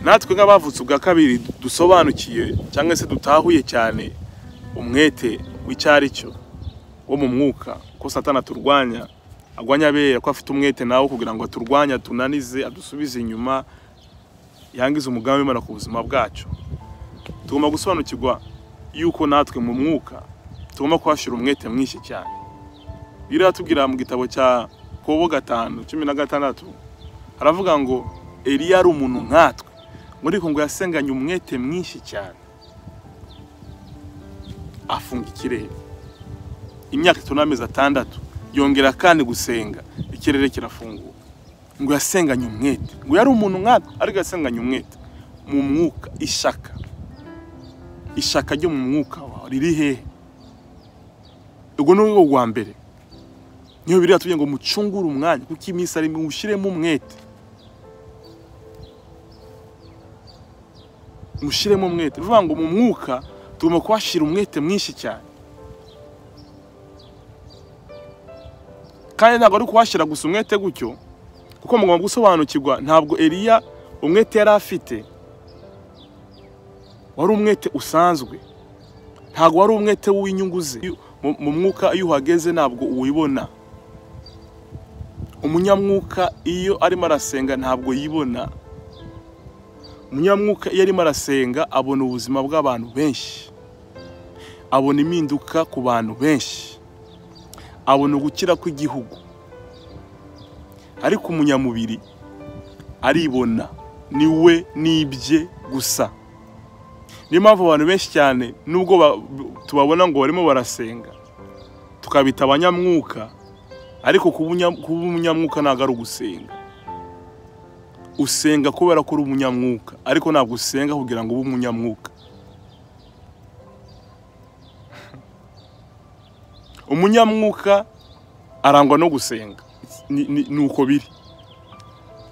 Natwe nk'abavutse ubwa kabiri dusobanukiye cyangwa se dutahuye cyane umwete w'icyari cyo wo mu mwuka, ko Satani aturwanya, agwanya abera, ko afite umwete nawe kugira ngo aturwanye, atunanize, adusubize inyuma, yangize umugambi w'Imana ku buzima bwacu. Tugomba gusobanukirwa yuko natwe mu mwuka tugomba kuhashyira umwete mwinshi cyane. Bibiliya iratubwira mu gitabo cya Yakobo 5:16 aravuga ngo Eliya ari umuntu nkatwe, muri ko ngo yasenganye umwete mwinshi cyane, afunga ikirere imyaka 3 n'amezi 6, yongera kandi gusenga ikirere kirafunguka. Ngo yasenganye umwete, ngo yari umuntu nkatwe ariko yasenganye umwete mu mwuka. Ishaka, ishaka ryo mu mwuka wawe riri hehe? Ubwo ni urwego rwa mbere. Niyo Bibiliya itubwiye ngo mucungure umwanya, kuko iminsi ari mibi, mushyiremo umwete, mushyiremo umwete. Bivuga ngo mu mwuka tugomba kuhashyira umwete mwinshi cyane, kandi ntabwo ari kuhashyira gusa umwete gutyo, kuko mugomba gusobanukirwa ntabwo Eliya umwete yari afite wari umwete usanzwe, ntabwo wari umwete w'inyungu ze. Mu mwuka iyo uhageze ntabwo uwibona. Umunyamwuka iyo arimo arasenga ntabwo yibona. Umunyamwuka iyo arimo arasenga abona ubuzima bw'abantu benshi, abona impinduka ku bantu benshi, abona ugukira kw'igihugu. Ariko umunyamubiri aribona, ni we n'ibye gusa. Niyo mpamvu abantu benshi cyane nubwo tubabona ngo barimo barasenga tukabita abanyamwuka, ariko kuba umunyamwuka ntabwo ari ugusenga. Usenga kubera ko uri umunyamwuka, ariko ntabwo usenga kugira ngo ube umunyamwuka. Umunyamwuka arangwa no gusenga, ni uko biri.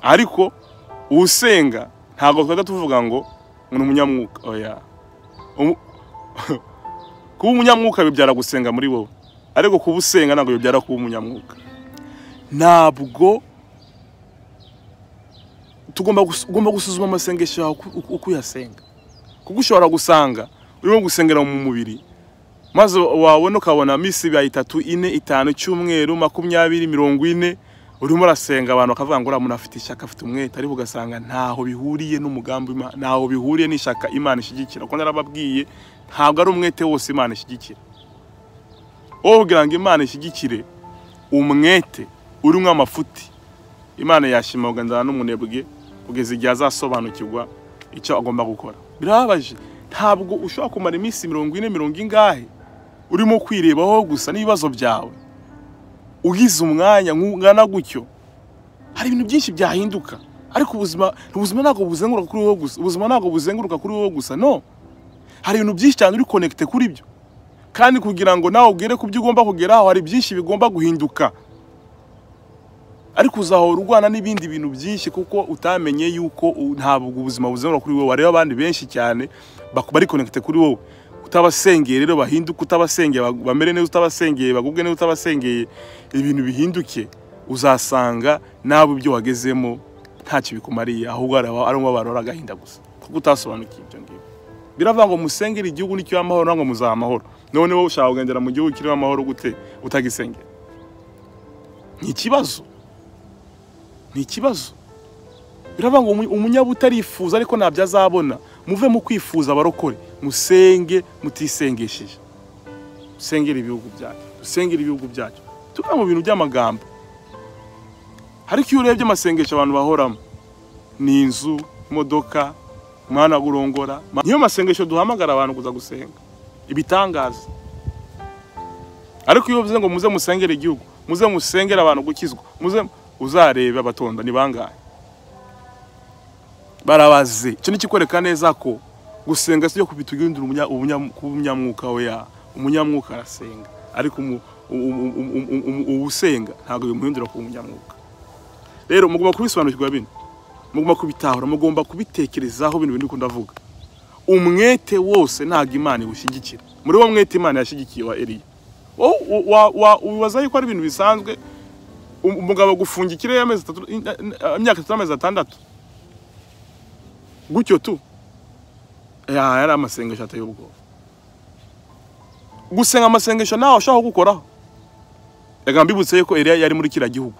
Ariko usenga ntabwo twajya tuvuga ngo ni umunyamwuka. Oya, kuba umunyamwuka bibyara gusenga muri wowe, ariko kuba usenga ntabwo bibyara kuba umunyamwuka. Ntabwo ugomba gusuzuma amasengesho yawe uko uyasenga, kuko ushobora gusanga urimo gusengera mu mubiri, maze wabona ukabona iminsi 3, 4, 5, icyumweru, 20, 40 urimo urasenga, abantu bakavuga ngo uriya muntu afite ishyaka, afite umwete, ariko ugasanga ntaho bihuriye n'umugambi Imana, ntaho bihuriye n'ishyaka Imana ishyigikira. Kuko narababwiye ntabwo ari umwete wose Imana ishyigikira. Wowe kugira ngo Imana ishyigikire umwete urimo amafuti, Imana yashima kuganira n'umunebwe kugeza igihe azasobanukirwa icyo agomba gukora. Birababaje, ntabwo ushobora kumara iminsi 40, 40 ingahe urimo kwirebaho gusa n'ibibazo byawe. Ugize umwanya ungana gutyo, hari ibintu byinshi byahinduka. Ariko ubuzima ntabwo buzenguruka kuri wowe gusa, ubuzima ntabwo buzenguruka kuri wowe gusa, no. Hari ibintu byinshi cyane uri connecté kuri byo, kandi kugira ngo nawe ugere ku byo ugomba kugeraho hari byinshi bigomba guhinduka. Ariko uzahora urwana n'ibindi bintu byinshi kuko utamenye yuko ntabwo ubuzima buzenguruka kuri wowe. Wareba abandi benshi cyane bari connecté kuri wowe, utabasengeye rero bahinduke, utabasengeye bamere neza, utabasengeye bagubwe neza, utabasengeye ibintu bihinduke, uzasanga nabo ibyo wagezemo ntacyo bikumariye, ahubwo ari umubabaro, ari agahinda gusa, kuko utasobanukiwe ibyo ngibyo. Biravuga ngo musengere igihugu nicyo amahoro, nangwa muzaha amahoro. None wowe ushaka kugendera mu gihugu kirimo amahoro gute utagisengera? Ni ikibazo, ni ikibazo. Biravuga ngo umunyabuta arifuza ariko ntabyo azabona. Muve mu kwifuza abarokore, musenge mutisengesheje. Musengere ibihugu byacu, dusengere ibihugu byacu. Tuva mu bintu by'amagambo. Ariko iyo urebye amasengesho abantu bahoramo, ni inzu, imodoka, umwana gurongora. Niyo masengesho duhamagara abantu kuza gusenga, ibitangaza. Ariko iyo uvuze ngo muze musengere igihugu, muze musengere abantu gukizwa, muze, uzarebe abatonda ni bangahe barabaze. Icyo ni kikwereka neza ko gusenga si yo kubitugindura umunyamwuka we. Ya umunyamwuka arasenga, ariko usenga ntabwo bimuhindura kuba umunyamwuka. Rero mugomba kubisobanukirwa bino, mugomba kubitahura, mugomba kubitekerezaho bino bintu ndavuga. Umwete wose ntabwo Imana iwushyigikira. Muri wo mwete Imana yashyigikiye wa Eliya, ubaza yuko ari ibintu bisanzwe umugabo gufunga ikirere amezi 3, imyaka 3 n'amezi 6. Gutyo tu. Ya yari amasengesho ateye ubwoba. Gusenga amasengesho nawe ashaka gukoraho. Reka mbibutse yuko Eliya yari muri kiriya gihugu.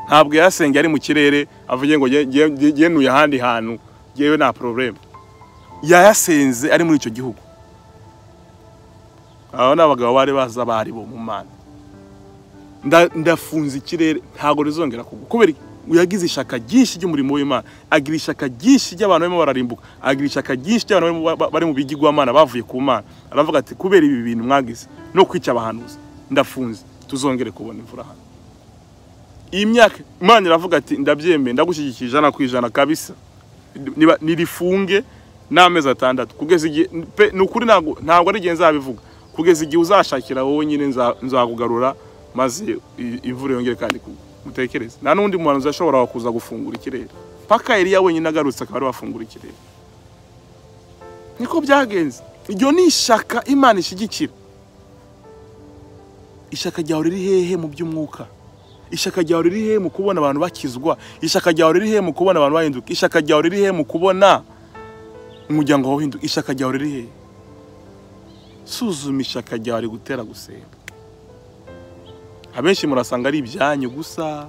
Ntabwo yasenga ari mu kirere avuge ngo ngenuye ahandi hantu ngewe nta problème. Yayasenze ari muri icyo gihugu. Aba ni abagabo bari baza bari bo mu Mana. Ndafunze ikirere ntabwo rizongera kugwa. Kubera yagize ishaka ryinshi ry'umurimo w'Imana, agira ishaka ryinshi ry'abantu barimo bararimbuka, agira ishaka ryinshi ry'abantu bari mu bigirwamana bavuye ku Mana. Aravuga ati kubera ibi bintu mwagize no kwica abahanuzi, ndafunze tuzongere kubona imvura hano. Iyi myaka Imana iravuga ati ndabyemeye, ndagushyigikiye 100% kabisa, nirifunge n'amezi 6 kugeza igihe ni ukuri, ntabwo ari igihe nzabivuga, kugeza igihe uzashakira wowe nyine nzakugarura maze imvura yongere kandi kugwa. Mutekereze nta n'undi muhanuzi ashobora kuza gufungura ikirere paka Eliya wenyine agarutse akaba ari wafungura ikirere. Niko byagenze. Iryo ni ishaka Imana ishyigikira. Ishaka ryawe riri hehe mu by'umwuka? Ishaka ryawe riri hehe mu kubona abantu bakizwa? Ishaka ryawe riri hehe mu kubona abantu bahinduka? Ishaka ryawe riri hehe mu kubona umuryango wawe uhinduka? Ishaka ryawe riri hehe? Suzuma ishaka ryawe rigutera gusenga. Abenshi murasanga ari ibyanyu gusa.